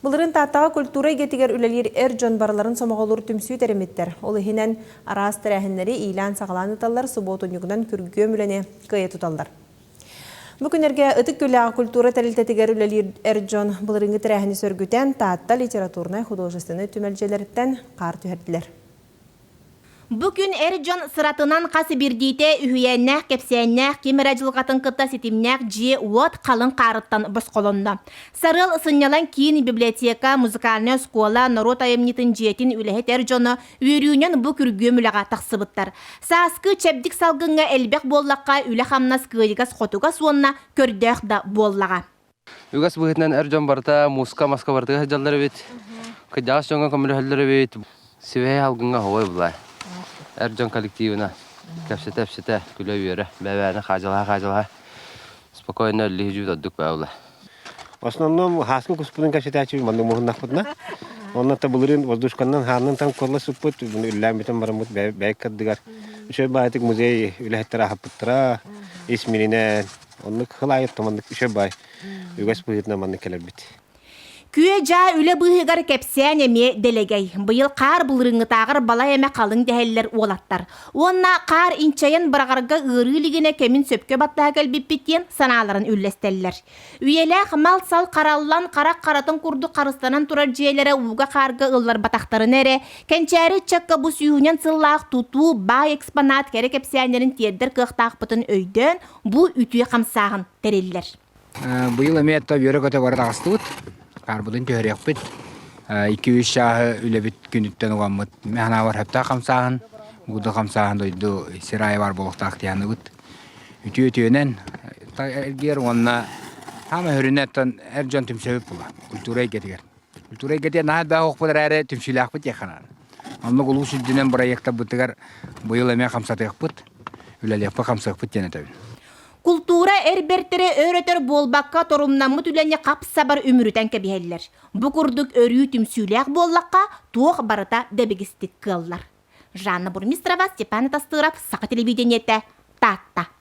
Былырыын Тааттаҕа культура эйгэтигэр үлэлиир эр дьон барыларын сомоҕолуур түмсүү тэриммиттэр. Ол иһинэн араас тэрээһиннэри иилээн-саҕалаан ыыталлар, субуотунньугунан күргүөм үлэни кыайа туталлар. Бу күннэргэ Ытык Күлээҕи культура тэрилтэтигэр үлэлиир эр дьон былырыыҥҥы тэрээһини сөргүтэн, Таатта литературнай художественнай түмэл дьиэлэриттэн хаар түһэрдилэр. Бу күн эр дьон сыратынан хас биирдиитэ үһүйээннээх, кэпсээннээх, ким эрэ дьылҕатын кытта ситимнээх дьиэ-уот халыҥ хаарыттан босхолонно. Сарыал сынньалаҥ киин, библиотека, музыкальнай оскуола, норуот айымньытын дьиэтин үлэһит эр дьоно үөрүүнэн бу күргүөм үлэҕэ тахсыбыттар. Сааскы чэбдик салгыҥҥа элбэх буоллахха үлэ-хамнас кыайыгас-хотугас уонна көрдөөх да буоллаҕа. Үгэс быһыытынан эр дьон барыта мууска, маска барытыгар сылдьаллар эбит. Кырдьаҕас дьоҥҥо көмөлөһөллөр эбит. Сибэһи алгыҥҥа оһуой булай. Эр дьон коллективына кэпсэтэ-эпсэтэ, күлэ-үөрэ, бэбээнэ хаадьылаһа-хаадьылаһа спокойно өллүһү ордук баалла. В основном хааскын куспутун кэпсэтээччи маннык муһуннахпытына. Онно та былырыын воздушканнан хааннан там колла сыппыт, үллээн бүтэн бараммыт бэйэк кырдыгар. Үчүгэй баайтык музей үлэһиттэрэ аһаппыттара, ис мининэн Оннук сыл аайы маннык үчүгэй баай үгэс быһыытынан маннык кэлэрбит. Күө-дьаа үлэ быыһыгар кэпсээн эмиэ дэлэгэй. Быйыл хаар былырыыҥҥытааҕар балай эмэ халыҥ дэһэллэр уолаттар. Уонна хаар инчэйэн быраҕарга ыарыы илигинэ кэмин сөпкө баттаһа кэлбиппит диэн санааларын үллэстэллэр. Үйэлээх мал-сал хараллан, харах харатын курдук харыстанан турар дьиэлэрэ ууга-хаарга ылларбатахтарына эрэ, Кэнчээри ыччакка бу сүүһүнэн сыллаах тутуу баай экспонат кэрэ кэпсээннэрин тиэрдэр кыахтаахпытын өйдөөн, Бу үтүө хамсааһын тэриллэр. Быйыл эмиэ үөрэ-көтө бара таҕыстыбыт. Хаарбытын түһэриэхпит. 2-3 чааһы үлэбит күнүттэн угаммыт. Механавар хөптөөх хамсааһын, буду хамсааһын дойду сир аайы бар буолуохтаах дианыбыт. Үтүө үтүөнэн эргиэр уонна хаама хөрүнэттэн эр дьон түмсэбит була культура эйгэтигэр. Культура эйгэтигэр наһаа элбэх оһохпут эрээри түмсүүлээхпит диэххэ наада. Оннук улуус үрдүнэн бырайыактарбытыгар быйыл эмиэ хамсатыахпыт, үлэлиэхпит, хамсыахпыт диэн этэбин. Култуура эр бэртэрэ өр-өтөр буолбакка торумнаммыт үлэни хап-сабар үмүрүтэн кэбиһэллэр. Бу курдук өрүү түмсүүлээх буоллахха, туох барыта дэбигистик кыаллар. Жанна Бурмистрова, Степан Тастыров, Саха телевидениетэ, Таатта.